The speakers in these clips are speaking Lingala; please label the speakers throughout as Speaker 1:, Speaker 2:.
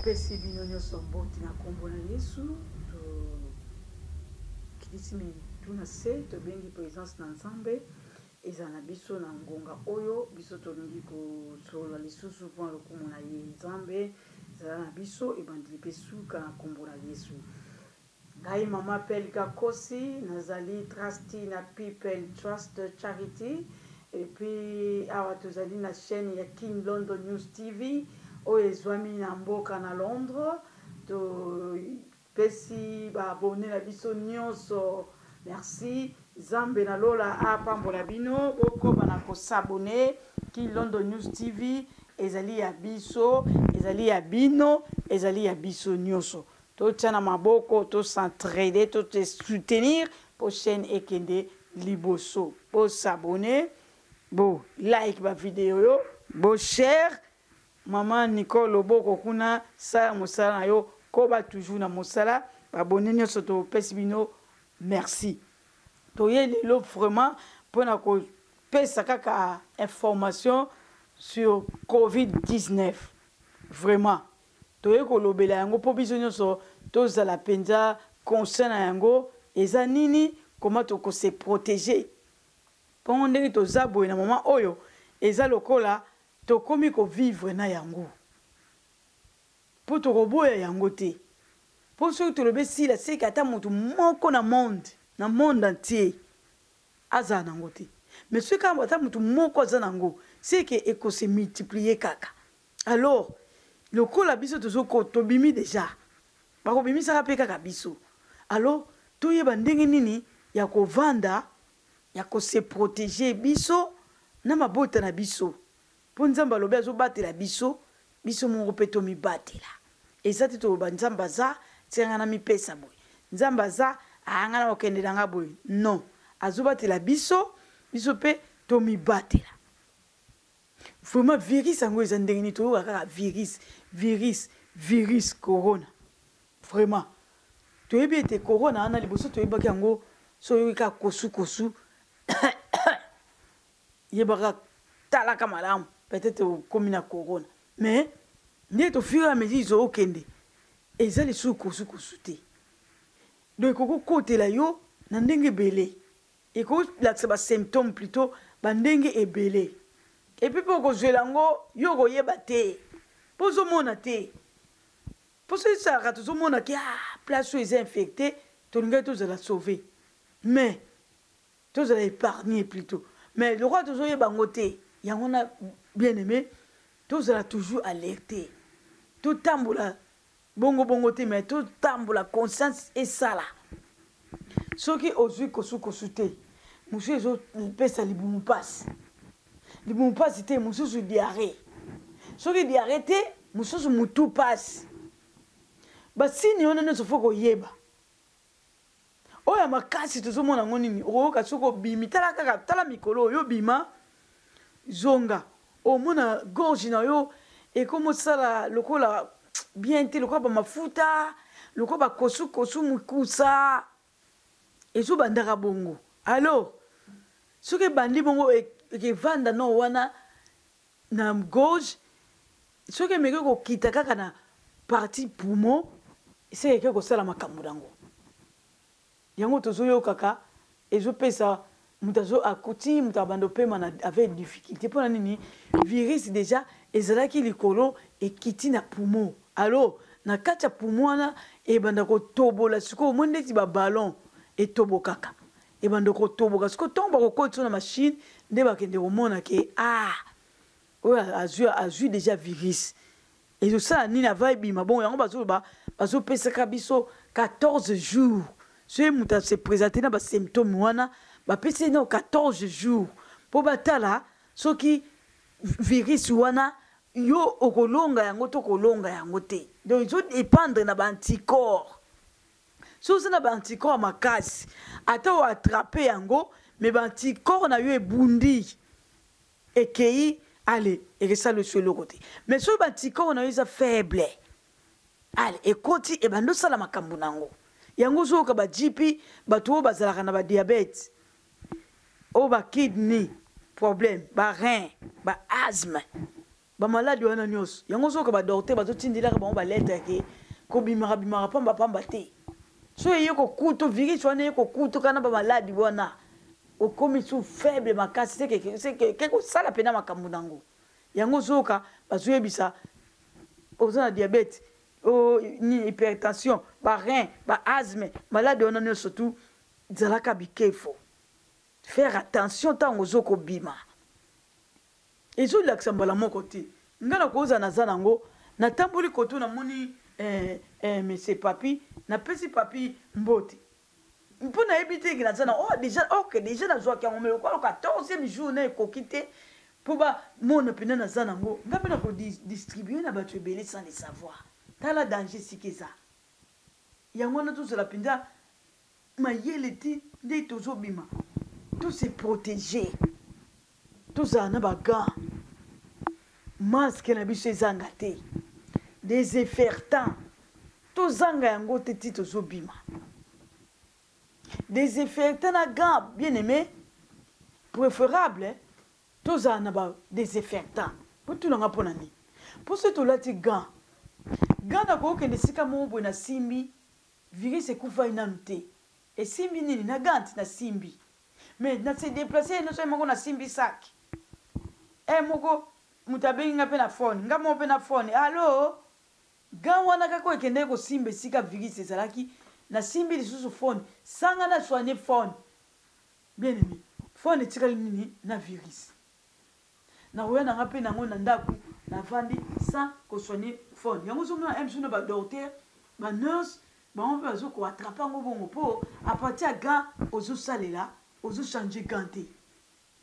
Speaker 1: Napesi bino nyonso mbote na nkombo na Yesu. Tokitisi mitu na se, tobengi presence na Nzambe ezala na biso na ngonga oyo. Biso tolingi kosolola lisusu mpo na lokumu na ye. Nzambe ezala na biso ebandeli mpe suka na nkombo na Yesu. Ngai Mama Pelka Kosi, nazali trustee na People Trust Charity. Et puis awa tozali na chaîne ya King London News TV oyo ezwami na mboka na Londres. Topesi ba abonnes na biso nyonso merci. Nzambe na lola apambola bino, bokoba na ko s'abonner. King London News TV ezali ya biso, ezali ya bino, ezali ya biso nyonso. Totia na maboko, to s'entraider, to se soutenir po chaîne ekende liboso. Bo s'abonner, bo like ba video yo, bo share. Maman Nicole loboko kuna, sala mosala na yo, koba toujours na mosala. Ba abonnes nyonso topesi bino merci. Toye lelo vraiment pona kopesa kaka information sur Covid-19. Vraiment toye kolobela yango mpo biso nyonso tozala mpenza conscient na yango, eza nini, comment toko se protéger. Mpongo ndenge toza boye na moment oyo eza lokola tokomi ko vivre na yango, mpo tokoboya yango te, mpo soki tolobi esila seke ata moto moko na monde, na monde entier azala nango te. Mais soki ata moto moko aza nango, seke eko se multiplier kaka. Alors lokola biso tozoko tobimi deja, bakobimisaka mpe kaka biso. Alors toyeba ndenge nini ya kovanda, ya ko se protéger biso na mabota na biso, mpo Nzambe alobi azobatela biso, biso moko mpe tomibatela. Eza te toloba Nzambe aza tika nga na mipesa boye, Nzambe aza aa nga na kokende na nga boye. Non, azobatela biso, biso mpe tomibatela. Vraiment virus yango eza ndenge nini? Toyoka kaka virus, virus, virus corona. Vraiment toyebi ete corona wana liboso toyebaki yango, so oyoki kaka kosu kosu yebaka, talaka malamu, peut-être okomi na corona. Mais nde tofira ya mesure ezokende, eza lisusu kosu kosu te. Donc ekoki kokotela yo na ndenge ebele, ekolakisa ba symptômes plutôt ba ndenge ebele. Et puis mpo okozwela yango yo okoyeba te, mpo ozomona te, mpo soki esalaka tozomona ke place oyo eza infecté, tolingaki tozala sauvé, mais tozala épargné plutôt. Mais lokola tozoyeba yango te, yango na bien aimé tozala toujours alerté, totambola bongo bongo te, mais totambola conscience esala. Soki ozwi kosukosu te, mosusu ezopesa libumu mpasi, libumu mpasi te, mosusu diarrhée, soki diarrhée te, mosusu mutu mpasi. Basini wana nyonso fo koyeba. Oyo ya makasi tozomona yango nini? Okoyoka soki obimi, tala kaka, tala mikolo oyo obima zonga, omona gorge na yo ekomosala lokola bien te, lokola bamafuta, lokola bakosukosu mokusa, ezobandaka bongo. Alors soki ebandi bongo, ekevanda no wana na gorge, soki emeki kokita kaka na partie poumon, se eke kosala makambo nango. Yango tozoyokaka ezopesa moto azo akuti moto abanda opema na avec difficulté. Mpona nini? Virus déjà ezalaki likolo, ekiti na poumon. Alors na kati ya poumon wana ebanda kotobola sikoyo, omoni ndeti ba ballon etobokaka, ebanda kotoboka sikoyo. Ntongo bakokotisa na machine nde bakende komona ke oyo azwi déjà virus, ezosala nini ava ebima bongo. Yango bazoloba bazopesaka biso 14 jours. Soki moto ase présente na basymptôme wana, bapesi ye nao 14 jours mpo batala soki virus wana yo okolonga yango to kolonga yango te. Donc ezodépendre na baanticorps. Soki oza na baanticorps ya makasi, ata oattrape yango, mais baanticorps na yo ebundi, ekei, ale ekesala oso eloko te. Mais soki baanticorps na yo eza faible, ale ekoti, ebandi osala makambo na yango. Yango ozoyoka ba GP, bato oyo bazalaka na ba diabète, oyo ba kidney problème, ba rein, ba asthme. Bamaladi wana nyonso yango ozoyoka badocteur bazotindelaka bango baletre ke kobimaka bimaka pamba pamba te. So eye kokutu virus wana eye kokutuka na bamaladi wana, okomi su faible makasi, seke kosala mpena makambo nango. Yango ozoyoka bazoyebisa oza na diabète, oh, ni hypertension, barein, baasthme, maladi wana nyonso tu zalaka bikefo, faire attention ntango ozokobima. Ezolakisa mbala moko te. Ngai nakozala naza nango, natamboli koto, namoni monsieur Papi, napesi Papi mbote mpo nayebi te ke naza na oh, déjà, ok, déjà nazwaki yango, mais lokola 14e jour na ekoki te mpo bamona mpena naza nango, ngai mpe nakodistribue na bato ebele sans le savoir. Tala danger esika eza. Yango wana tozala mpenza mayele ti nde tozobima, tose protéger, tozala na bagants, masque na biso ezanga te, désinfectant tozanga yango te ti tozobima. Désinfectant na gants, bien aimé, préférable tozala na ba désinfectant. Po tunanga mpo na nini? Mpo soki tolati gant, gant nakokende esika moko boye, nasimbi virus ekufai nanu te, esimbi nini na gant nasimbi, mais na se déplacer ye nyonso moko, nasimbi sac e moko, moto abengi nga mpe na phone, nga moko mpe na phone, allo, gant wana kaka oyo ekendeki kosimba esika virus ezalaki, nasimbi lisusu phone sanga na soigne phone. Bien aimé, phone etikali nini na virus. Nakoya na nga mpe nango na ndako, navandi sans kosoigne phone. Yango ozomona msu na badocteur, banurse, bango mpe bazo koattrape yango bongo, mpo à partir ya gant ozosalela, ozochange gant te,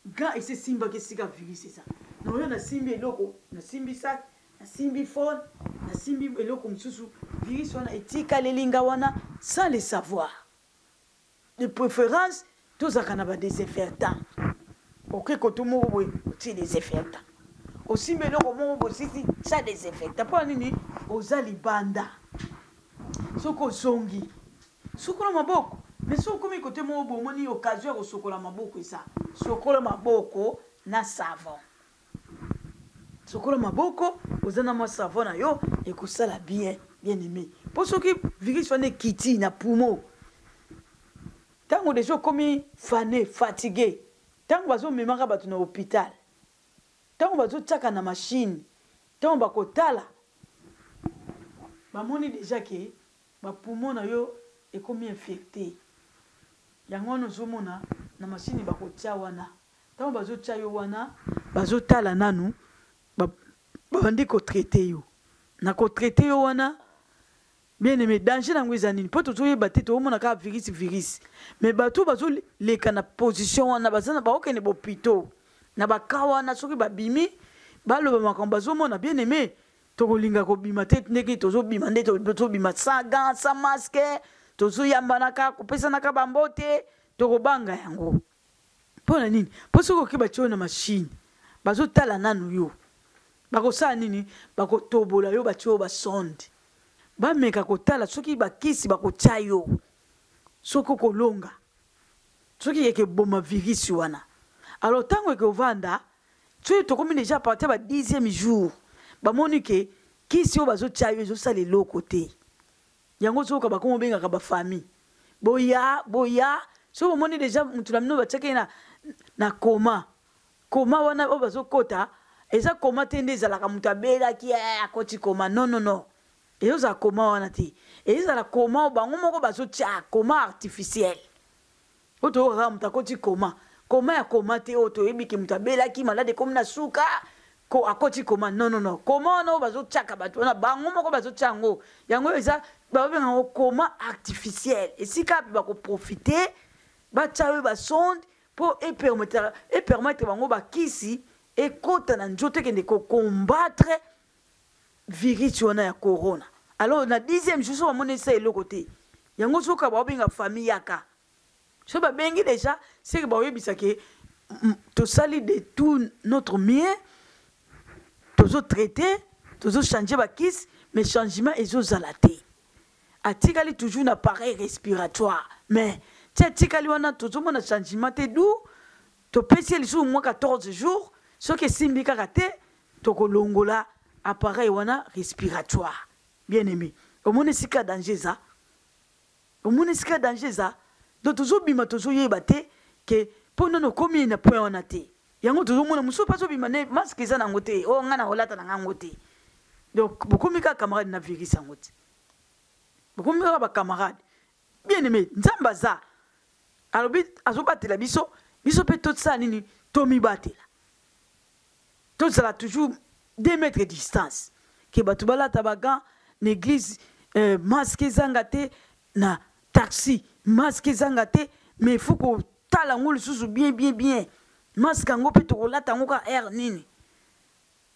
Speaker 1: gant esi esimbaki esika virus eza. Naoya nasimbi eloko, nasimbi sac, nasimbi phone, nasimbi eloko mosusu, virus wana etikaleli nga wana sans le savoir. De préférence tozalaka na badésinfectant. Oke koto moko boye, otie désinfectant, osimbi eloko moko bosisi, tia désinfectant. Mpo na nini? Oza libanda, soki ozongi, sokola maboko. Mais soki okomi kote moko boye, omoni occasion ya kosokola maboko eza, sokola maboko na savon. Sokola maboko, oza na mwa savon na yo, ekosala bien, bien aimé. Mpo soki virus wana ekiti na poumon, ntango deja okomi fane, fatigue, ntango bazomemaka bato na hôpital, ntango bazotiaka na machine, ntango bakotala, bamoni deja ke bapoumon na yo ekomi infecté. Yango wana ozomona na machine bakotia wana, ntango bazotia yo wana, bazotala nanu, babandi kotraite yo. Na kotraite yo wana, bien aimé, danger nango eza nini? Mpo tozoyeba te, toomona kaka virus, virus, mais bato bazoleka na position wana, baza na baokende bopito na baka wana, soki babimi baloba makambo bazomona. Bien aimé, tokolinga kobima te ndenge tozobima, nde tozobima sans gant, sans masque, tozoyambanaka, kopesanaka bambote, tokobanga yango. Mpo na nini? Mpo soki oke, batie yo na machine, bazotala nanu yo, bakosala nini? Bakotobola yo, batie yo basonde, bameka kotala soki bakisi bakotia yo, soki okolonga, soki ekeboma virus wana. Alors ntango ekovanda, soki tokomi déjà à partir ba 10e jour, bamoni ke kisi oyo bazotia yo ezosala eloko te. Yango ozoyoka bakoma obengaka bafamille, boya, boya, soki bomoni déjà motu na bino batiaki ye na coma. Coma wana oyo bazokota eza coma te nde ezalaka moto abelaki akoti coma. Non, non, non, ezozala coma wana te, ezala coma oyo bango moko bazotia, coma artificiel oyo toyokaka moto akoti coma. Coma ya coma te oyo toyebi ke moto abelaki malade ekomi na suka ko akoti coma. Non, non, non, coma wana oyo bazotiaka bato wana, bango moko bazotia yango, yango eza babenga yango coma artificiel, esika mpe bakoprofite batia oyo basonde mpo epermettre bango bakisi ekota na nzoto, ekende kocombattre virus wana ya corona. Alors na 10e jour, so bamoni esa eloko te, yango soka baobenga famille yaka. So babengi déjà, seke baoyebisa ke tosali de tout notre mieux, tozotraite, tozochange bakisi, mais changement ezozala te, atikali toujours na appareil respiratoire, mais ti atikali wana, tozomona changement te, du topesi ye lisusu mwa 14 jours, soki esimbi kaka te. Tokolongola appareil wana respiratoire. Bien aimé, omoni esika danger eza, omoni esika danger eza. Donc tozobima, tozoyeba te ke mpo nano okomi na point wana te. Yango tozomona mosusu mpe azobima ne masque eza nango te, oyo ngai na kolata na ngango te. Donc bokomi kaka camarade na virus yango te, bokomi kaka bacamarade. Bien aimé, Nzambe aza, alobi azobatela biso, biso mpe tosala nini? Tomibatela, tozala toujours 2 mètres distance, ke bato balata bagants na église, masque ezanga te, na taxi masque ezanga te. Mais il faut kotala yango lisusu bien bien bien. Masque yango mpe tokolata yango kaka heure nini,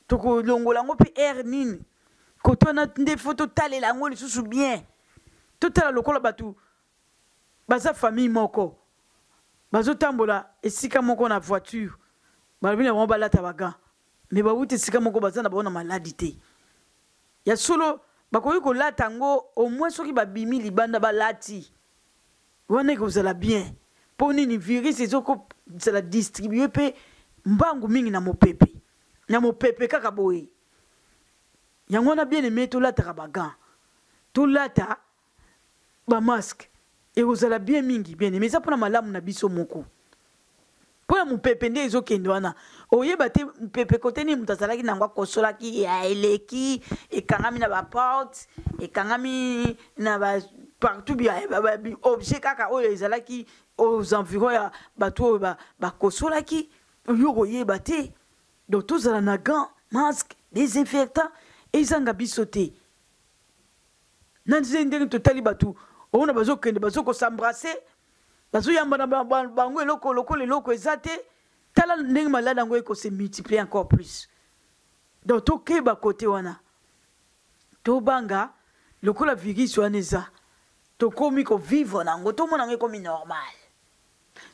Speaker 1: tokolongola yango mpe heure nini? Kote wana nde faut totalela yango lisusu bien. Totala lokola bato baza famille moko, bazotambola esika moko na voiture, balobi na bango balata bagants, mais bawuti esika moko, baza na bango na maladi te. Ya solo, bakoki kolata yango au moins soki babimi libanda balati wana, ekozala bien. Mpo nini? Virus ezokozala distribue mpe mbangu mingi na mopepe, na mopepe kaka boye. Yango wana, bien aimé, tolataka bagants, tolata bamasque, ekozala bien mingi. Bien aimé, eza mpona malamu na biso moko, mpo na mopepe nde ezokende wana. Oyeba te mopepe kote nini moto azalaki nango, akosolaki ya eleki, ekangami na baporte, ekangami na ba partout, objet kaka oyo ezalaki aux environs ya bato oyo bakosolaki, yo koyeba te. Donc tozala na gant, masque, désinfectant ezanga biso te. Na ndenge totali bato omona bazokende, bazokos'embrasser, bazoyamba na bango eloko lokola eloko eza te. Tala ndenge maladi yango ekose multiplier encore plus. Donc tokeba kote wana, tobanga lokola virus wana eza, tokomi kovivre na yango, tomona yango ekomi normal,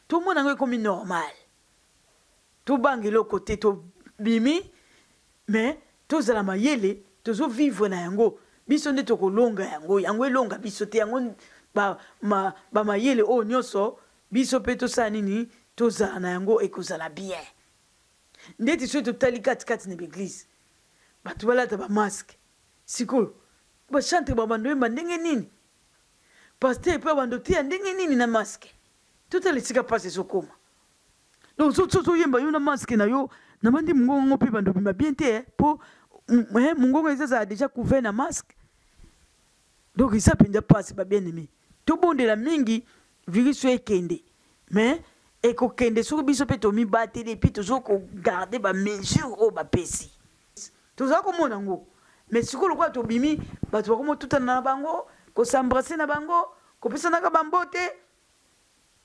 Speaker 1: tomona yango ekomi normal. Tobanga eloko te, tobimi, mais tozala mayele, tozovivre na yango. Biso nde tokolonga yango, yango elonga biso te. Yango bamayele oyo nyonso, biso mpe tosala nini? Tozala na yango, ekozala bien. Ndeti soki totali katikati na baeglise, bato balata bamasque. Sikoyo bachantre babando oyemba ndenge nini? Pasteur mpe abando teya ndenge nini na masque? Totala esika mpasi ezokoma. Donc soki ozoyemba yo na masque na yo, nabandi mongongo mpe bando bima bien te, mpo mongongo ezazala déjà couvert na masque. Donc eza mpenza mpasi. Babien aimé, tobondela mingi virus oyo ekende, mais ekokende soki biso mpe tomibateli, et puis tozo kogarder bamesure oyo bapesi. Tozala komona yango, mais sikoyo lokola tobimi, bato bakoma otutana na bango, kos'embrasser na bango, kopesanaka bambote.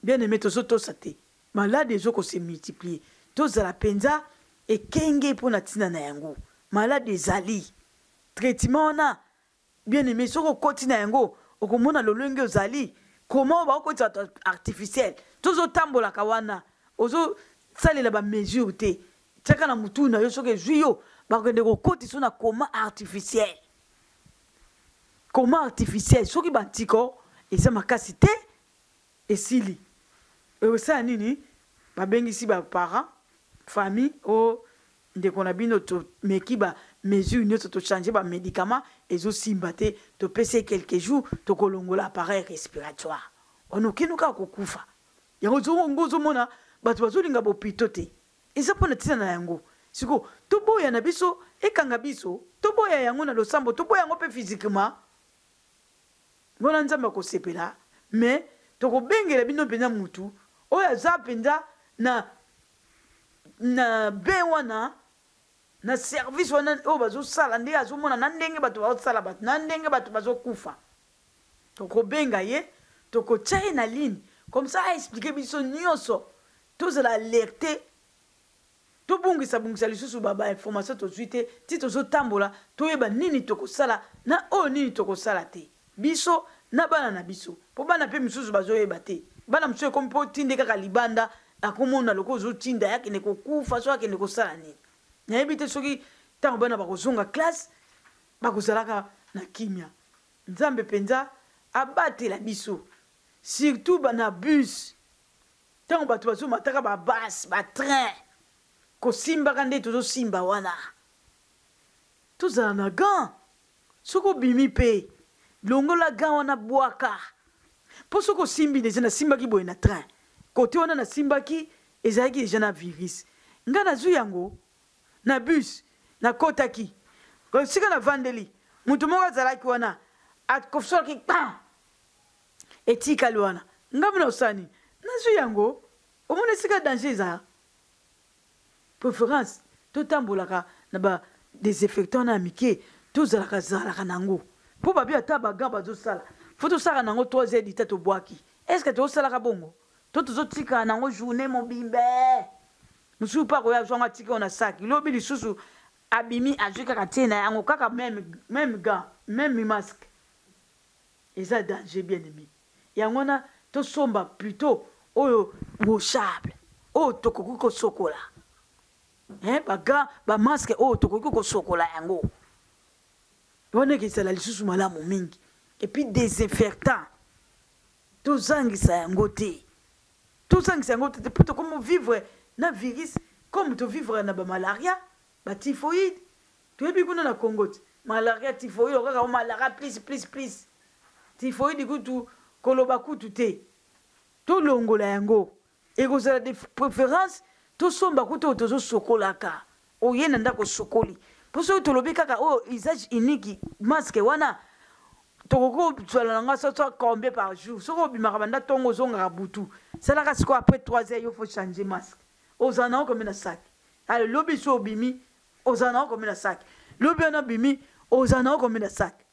Speaker 1: Bien aimé, tozotosa te, maladi ezokose multiplier. Tozala mpenza ekenge mpo na ntina na yango. Maladi ezali traitement wana, bien aimé, soki okoti na yango, okomona lolenge ozali koma oyo bakokotisa bato artificiel. Tozotambolaka wana, ozosalela bamesure te, tiaka na mutu na yo, soki ezwi yo, bakokende kokotisa na coma artificiel. Coma artificiel, soki baanticorps eza makasi te, esili. Ekosala nini? Babengisi baparent, famille oyo, ndeko na bino, tomeki bamesure nyonso, tochange bamédicament, ezosimba te, topesi ye quelques jours, tokolongola appareil respiratoire wana, okende kaka kokufa. Yango ngo ozomona bato bazolinga bopito te, eza mpo na ntina na yango. Sikoyo toboya na biso ekanga biso, toboya yango na losambo, toboya yango mpe physiquement. Wana Nzambe akosepela. Mais tokobengela bino mpenza mutu oyo aza mpenza na be wana, na service wana oyo bazosala, ndenge azomona na ndenge bato bazosala bato, na ndenge bato bazokufa. Tokobenga ye, tokotia ye na ligne, comme ça aexpliquer biso nyonso, tozala alerte, tobungisa-bungisa lisusu bainformation tozwi te. Ti tozotambola, toyeba nini tokosala na oyo nini tokosala te, biso na bana na biso, mpo bana mpe misusu bazoyeba te. Bana mosusu ekomi mpo otinde kaka libanda, akomona lokola ozotinda ye akende kokufa, so akende kosala nini, nayebi te. Soki ntango bana bakozonga classe, bakozalaka na kimia. Nzambe mpenza abatela biso, surtout bana bus, ntango bato bazomataka babus, batrain, kosimbaka nde tozosimba wana. Tozala na gant. Soki obimi mpe longola gant wana bwaka. Mpo soki osimbi deja, nasimbaki boye na train. Kote wana nasimbaki ezalaki deja na virus. Nga nazwi yango na bus, nakotaki. Esika navandeli, moto moko azalaki wana, akosolaki kpan! Etikali wana. Nga mpe nasala nini? Nazwi yango. Omoni esika danger eza? Preference totambolaka na ba desinfectant wana ya mike, tozalaka zalaka na yango. Mpo babi ata ba gants bazosala, faut tosalaka na yango 3 heures du temps tobwaki. Est-ce que tozosalaka bongo? To tozotikala na yango journée mobimba. Mosusu mpe akoya azwa yango atiki yango na saki. Lobi lisusu abimi azwi kaka tie na yango kaka meme, meme gant, meme masque. Eza danger bien aimé. Yango wana tosomba plutot oyo washable, oyo tokoki kosokola. Hein, ba gants, ba masques oyo tokoki kosokola yango. Wana ekezala lisusu malamu mingi. Et puis désinfectant. Tozangisa yango te. Tozangisa yango te po tokomi vivre na virus comme to vivre na ba malaria, ba typhoïde. Toyebi kuna na Congo te. Malaria, typhoïde, kaka o malaria plus plus plus. Typhoïde kutu koloba kutu te. Tolongola yango. Ekozala de préférence tosomba kutu oyo tozosokolaka. Oye na ndako osokoli. Po soki tolobi kaka oyo usage unique masque wana tokoki kozala na nga soso combien par jour. Soki obimaka banda tongo ozongaka butu. Salaka sikoyo après 3 heures yo faut changer masque. Ozala na yo combien na sac? Allez lobi so obimi ozala na yo combien na sac? Lobi wana obimi ozala na yo combien na sac?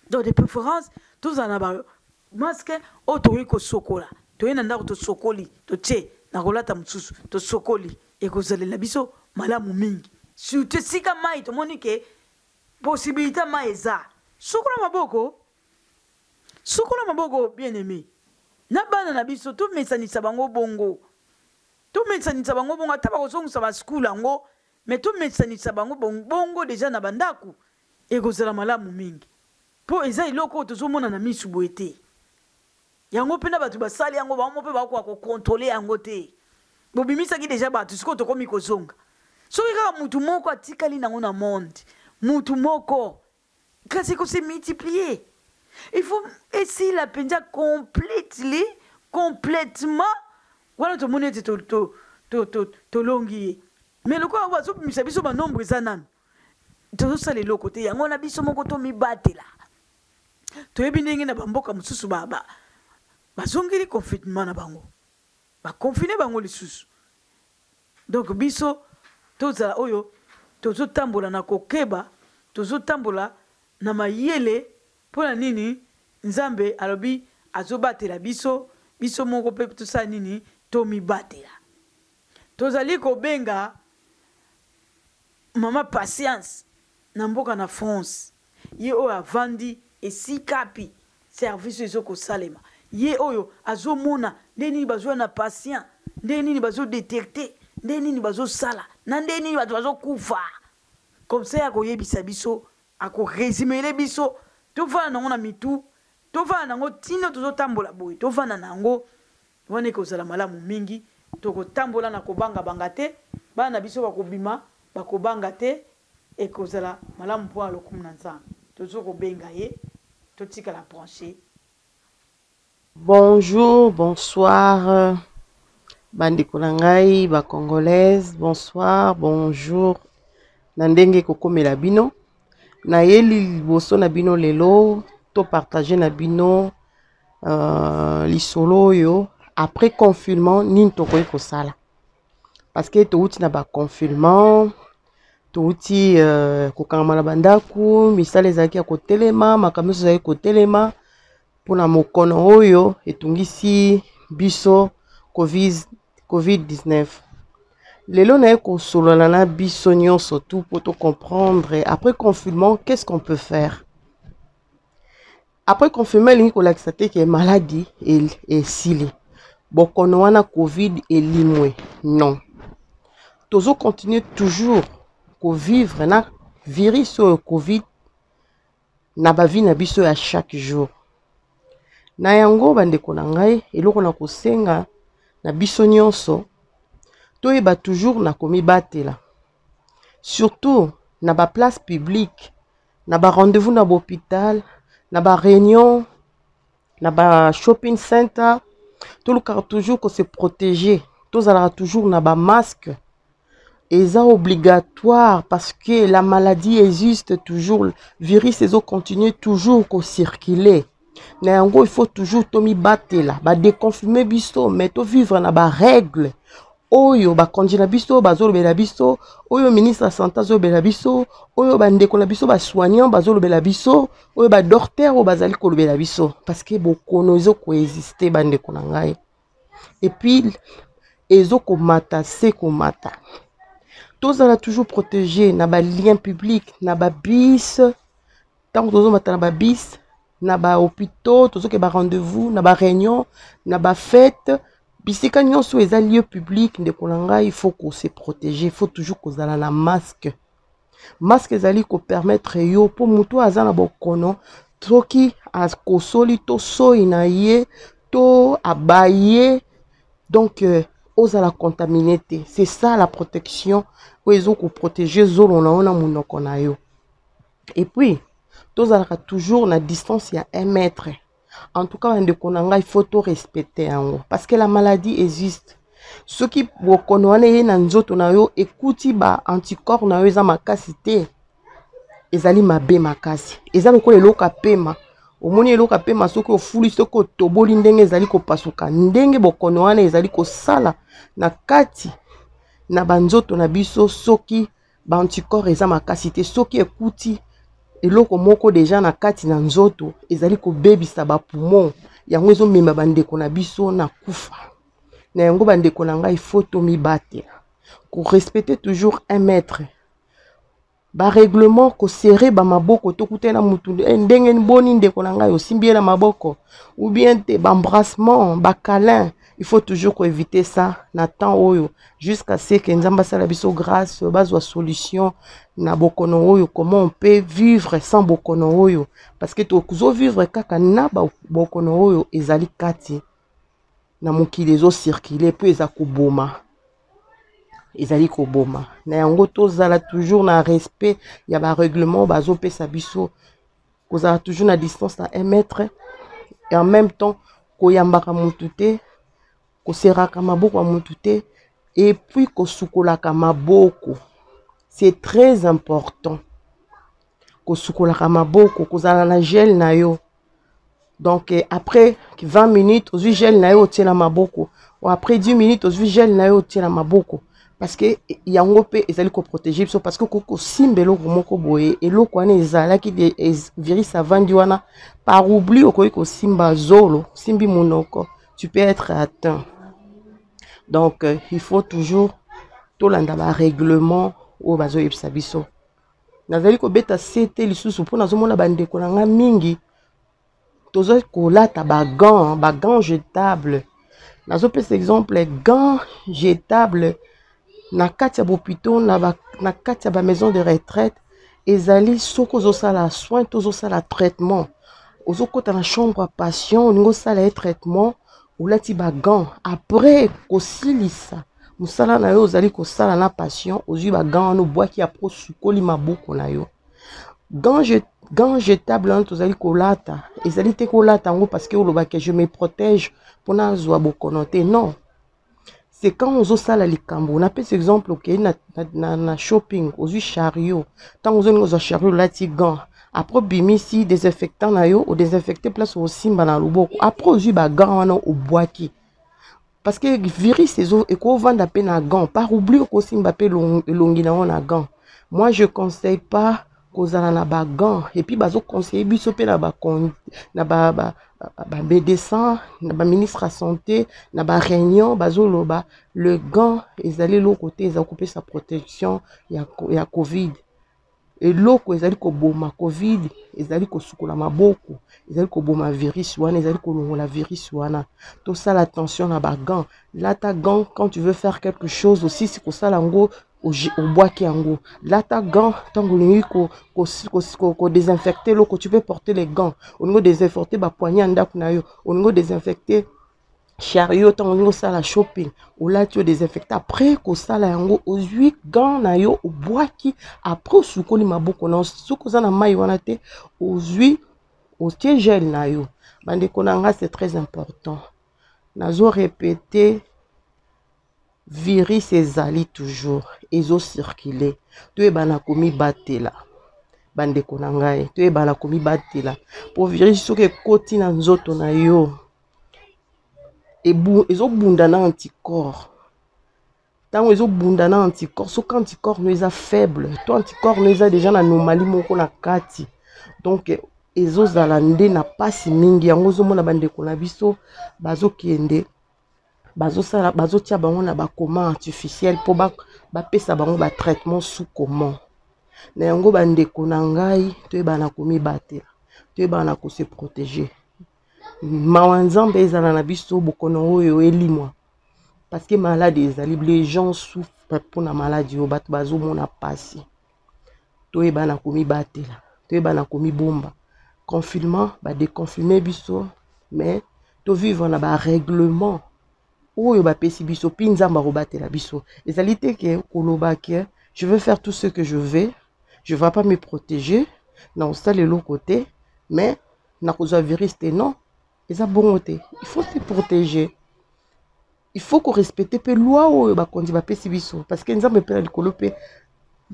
Speaker 1: Donc de préférence tozala na ba masque oyo tokoki kosokola. Toye na ndako tosokoli, totie na kolata mosusu, tosokoli. Ekozalela biso malamu mingi. Surtout esika mai tomoni ke possibilité mai eza. Sokola maboko. Sokola maboko bien aimé. Na bana na biso tomesanisa bango bongo. Tomesanisa bango bongo ata bakozongisa ba school yango, mais tomesanisa bango bongo deja na bandako. Ekozala malamu mingi. Po eza eloko oyo tozomona na misu boye te. Yango pe na bato basali yango, bango pe bakoka ko contrôler yango te. Bobimisaki deja bato, sikoyo tokomi kozonga. Soki kaka mutu moko atikali nango na monde, mutu moko, kasi eko se multiplier. Il faut esila penza completely, complètement. Wana tomoni ete tolongi ye. Mais lokola bazobimisa biso ba nombre eza nanu, tozosala eloko te. Yango wana biso moko tomibatela. Toyebi ndenge na bamboka mosusu bazongeli confinement na bango, baconfine bango lisusu. Donc biso tozala oyo tozotambola na kokeba, tozotambola na mayele. Mpona nini? Nzambe alobi azobatela biso, biso moko mpe tosala nini? Tomibatela. Tozali kobenga mama Patience na mboka na France, ye oyo avandi esika pi service ezo kosalema, ye oyo azomona nde nini bazwa na patient, nde nini bazo detecter, nde nini bazosala, na nde nini bato bazokufa. Comme ça ya koyebisa biso, akoresumele biso, tovanda nango na mitu, tovanda nango tina tozotambola boye, tovanda nango wana ekozala malamu mingi. Tokotambola na kobanga banga te, bana na biso bakobima bakobanga te, ekozala malamu mpo na lokumu na Nzambe. Tozo kobenga ye, totikala branché.
Speaker 2: Bonjour, bonsoir bandeko na ngai ba congolaise, bonsoir, bonjour na ndenge ekokomela bino. Nayeli liboso na bino lelo to partager na bino lisolo oyo après confinement nini tokoki kosala, parce que touti na ba confinement, touti kokangama na bandako, misala ezalaki ya kotelema, makambo nyonso ezalaki kotelema mpona mokono oyo etungisi biso COVID-19. Lelo naye kosolola na biso nyonso tout po to comprendre après confinement qu'est-ce qu'on peut faire. Après confinement elingi kolakisa te ke maladie esili, bokono wana Covid elimwe, non. Tozo continuer toujours kovivre na virus oyo Covid na ba vie na biso ya chaque jour. Na yango bandeko na ngai, eloko na kosenga na biso nyonso toyeba toujours na komibatela, surtout na baplace publique, na barendez-vous na bahôpital, na baréunion, na ba shopping center, tolukaka toujours kose protéger. Tozalaka toujours na bamasque, eza obligatoire parce que la maladie existe toujours, virus ezocontinue toujours kocirculer. Na yango, il faut toujours tomibatela. Badéconfine biso, mais tovivre na barègle oyo bakonzi na biso bazolobela biso, oyo ministre ya santé azolobela biso, oyo bandeko na biso basoignant bazolobela biso, oyo badocteur oyo bazali kolobela biso, parce que bokono ezokoexiste, bandeko na ngai, et puis ezokomata se komata. Tozala toujours protégé na balien public, na babus, ntango tozomata na babus, na bahôpitaux, tozoke barendez-vous, na baréunion, na bafête, bisika nyonso eza lieu public. Ndeko na ngai, il faut kose protéger, il faut toujours kozala na masque. Masque ezali kopermettre yo mpo motu aza na bokono, soki akosoli to soi na ye to abaye, donc ozala contaminé te. C'est ça la protection oyo ezokoprotege zolo na yo na monoko na yo. Et puis tozalaka toujours na distance ya 1 mètre. En tout cas, bandeko na ngai, faut torespecte yango parce que la maladie existe. Soki bokono wana eye na nzoto na yo, ekuti ba anticorps na yo eza makasi te, ezali mabe makasi. Eza lokola eloko ya pema. Omoni eloko ya pema, soki ofuli, soki otoboli, ndenge ezali kopasuka, ndenge bokono wana ezali kosala na kati na banzoto na biso. Soki baanticorps eza makasi te, soki ekuti eloko moko deja na kati na nzoto, ezali kobebisa bapoumon. Yango ezomema bandeko na biso na kufa. Na yango, bandeko na ngai, faut tomibatela, korespecte toujours 1 mètre, barèglement, koserrer bamaboko. Tokutani na mutu, ndenge boni, ndeko na ngai, osimbi ye na maboko ou bien te, baembrassement, bacâlin, il faut toujours koéviter ça na temps oyo, jusqu'à ce que Nzambe asala biso grâce, bazwa solution na bokono oyo, comment on peut vivre sans bokono oyo, parce que tozovivre kaka na bokono oyo ezali kati na mokili, ezocircule mpo eza koboma, ezali koboma. Na yango, tozala toujours na respect ya barèglement bazopesa biso, kozala toujours na distance na 1 mètre et en même temps koyambaka motu te, koseraka maboko ya motu te, et puis kosukolaka maboko, c'est très important. Kosukolaka maboko, kozala na gel na yo. Donc après 20 minutes, ozwi gel na yo, otie na maboko, ou après 10 minutes, ozwi gel na yo, otie na maboko, parce que yango mpe ezali koprotege biso, parce que okoki kosimba eloko moko boye, eloko wana ezalaki virus avandi wana. Par oubli, okoki kosimba zolo, osimbi monoko, tu peux être atteint. Donc il faut toujours tolanda barèglement oyo bazoyebisa biso. Nazali kobeta se te lisusu mpo nazomona bandeko na nga mingi toza kolata bagants, bagants jetable. Nazopesa exemple, gant jetable na kati ya bahôpitaux, na kati ya bamaison de retraite, ezali soki ozosala soin to ozosala traitement, ozokɔta na chambre ya patient, olingi osala ye traitement, olati bagants. Après kosilisa mosala na yo ozali kosala na patient, ozwi bagants wana, obwaki, après osukoli maboko na yo. Gant jetable wana tozali kolata, ezali te kolata yango parce que olobaki "je me protège mpona azwa bokono" te. Non, c'est quand ozosala likambo. Napesa exemple: okei na shopping, ozwi chariot, ntango ozolinga ozwa chariot, olati gant, après obimisi désinfectant na yo, odésinfecte place osimba na loboko, après ozwi bagant wana, obwaki, parce que virus ekovanda mpe na gant. Par oubli, okosimba mpe elongi nango na gant. Moi, je conseille pas kozala na bagants. Et puis bazoconseille biso mpe na bamédecin, na baministre ya santé, na baréunion bazoloba: le gant ezali eloko te eza kopesa protection ya Covid. Eloko ezali koboma Covid ezali kosukola maboko, ezali koboma virus wana, ezali kolongola virus wana. Tosala attention na bagants. Lata gant quand tu veux faire quelque chose. Osisi kosala yango, obwaki yango. Lata gant ntango olingi kodésinfecte eloko, tu peux porter les gants. Olingi odésinfecte bapoignet ya ndako na yo, olingi odésinfecte Chariot ntango olingi osala shopping, olati yo désinfectant. Après kosala yango, ozwi gant na yo, obwaki. Après osukoli maboko na yo. Soki oza na mai wana te, ozwi otie gel na yo. Bandeko na nga, c'est très important, nazo répéter: virus ezali toujours, ezocircule. Toyebana komibatela, bandeko na ngai, toyebana komibatela, po virus soki ekoti na nzoto na yo, ezobunda na anticorps. Ntango ezobunda na anticorps, soki anticorps no eza faible to anticorps no eza déjà na anomalie moko na kati, donc ezozala nde na mpasi mingi. Yango ozomona bandeko na biso bazokende, bazosala, bazotia bango na bacoma artificiel mpo bapesa bango batraitement sous coma. Na yango, bandeko na ngai, toyebana komibatela, toyebana kose protéger. Mawa Nzambe ezala na biso, bokono oyo elimwa, parce que maladie ezali, les gens souffrent mpona maladie oyo, bato bazomona mpasi. Toyebana komibatela, toyebana komibomba. Confinement badéconfine biso, mais tovivre na barèglement oyo bapesi biso, mpi Nzambe akobatela biso. Ezali te ke koloba ke je veux faire tout ce que je veux, je vais pas me protéger, na kosala eloko te, mais nakozwa virus te. Non, eza bongo te. Il faut se protéger, il faut korespecte mpe loi oyo bakonzi bapesi biso, parce que Nzambe mpe na likolo mpe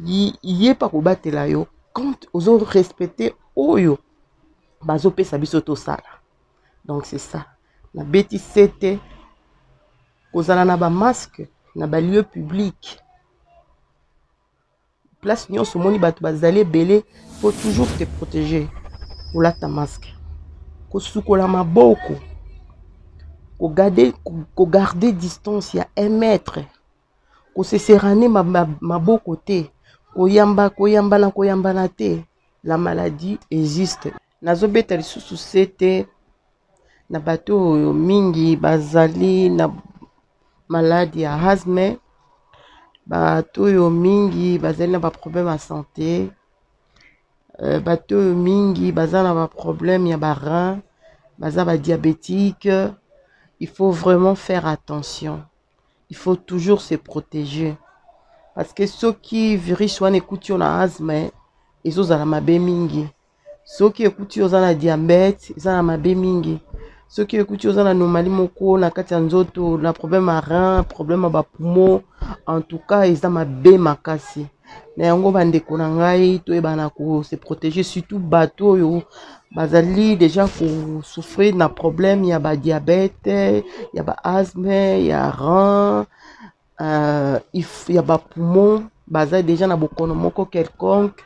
Speaker 2: ye mpe akobatela yo quand ozorespecte oyo bazopesa biso tosala. Donc c'est ça, nabeti sete kozala na bamasque na balieu public, place nyonso omoni bato bazali ebele. Faut toujours te protéger, kolata masque, kosukola maboko, kogarde distance ya 1 mètre, koseserane maboko te, koyamba koyambana koyambana te. La maladie existe. Nazobeta lisusu sete na bato oyo mingi bazali na maladie ya asthme, bato oyo mingi bazali na baproblème ya santé, bato oyo mingi baza na baproblème ya barein, baza badiabétique. Il faut vraiment faire attention, il faut toujours se protéger, parce que soki virus wana ekuti yo na asthme, ezozala mabe mingi. Soki ekuti yo oza na diabète, eza na mabe mingi. Soki ekuti oza na anomalie moko na kati ya nzoto, na problème ya rein, problème ya bapoumon, en tout cas eza mabe makasi. Na yango, bandeko na ngai, toyebana kose protéger, surtout bato oyo bazali déjà kosouffrir na problème ya badiabète, ya baasthme, ya rein, ya bapoumon, baza déjà na bokono moko quelconque,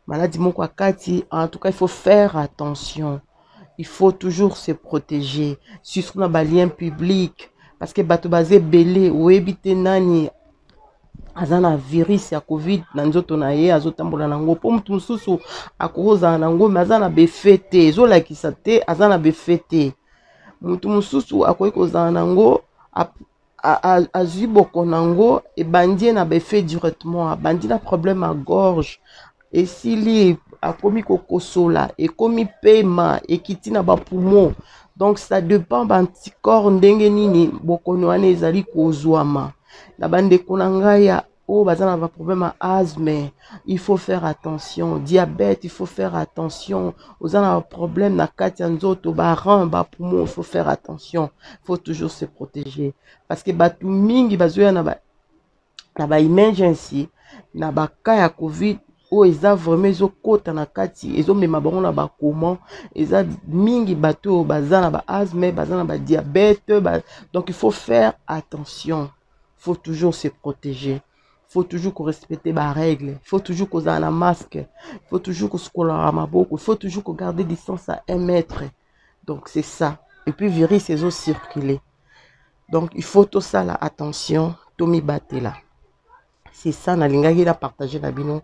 Speaker 2: maladie moko ya kati. En tout cas, il faut faire attention, il faut toujours se protéger, surtout na balieu public, parce que bato baza ebele, oyebi te nani aza na virus ya Covid na nzoto na ye, azotambola nango. Mpo motu mosusu akozala nango, me aza na befe te, ezolakisa te aza na befe te. Motu mosusu akoki kozala nango, azwi bokono yango, ebandi ye na baeffet directement, abandi na problème ya gorge, esili, akomi kokosola, ekomi pema, ekiti na bapoumon. Donc ça dépend baanticorps ndenge nini bokono wana ezali kozwama. Na bandeko na ngai ya oyo baza na baproblème ya asthme, il faut faire attention. Diabète, il faut faire attention. Oza na baproblème na kati ya nzoto, barein, bapoumon, il faut faire attention, il faut toujours se protéger, parce que bato mingi bazoya na ba emergency na bacas ya Covid oyo eza vraiment ezokɔta na kati, ezomema bango na bacoma. Eza mingi bato oyo baza na baasthme, baza na badiabète ba... Donc il faut faire attention, faut toujours se protéger, faut toujours korespecter barègle, faut toujours kozala na masque, faut toujours kosukolaka maboko, faut toujours kogarder distance à 1 mètre. Donc c'est ça. Et puis virus ezocirculer, donc il faut tosala attention, tomibatela. C'est ça nalingaki na partage na bino.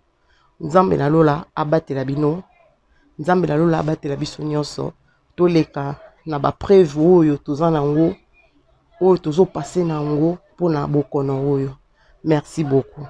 Speaker 2: Nzambe na lola abatela bino, Nzambe na lola abatela biso nyonso, toleka na baépreuve oyo toza nango, oyo tozopase na yango mpona bokono oyo. Merci beaucoup.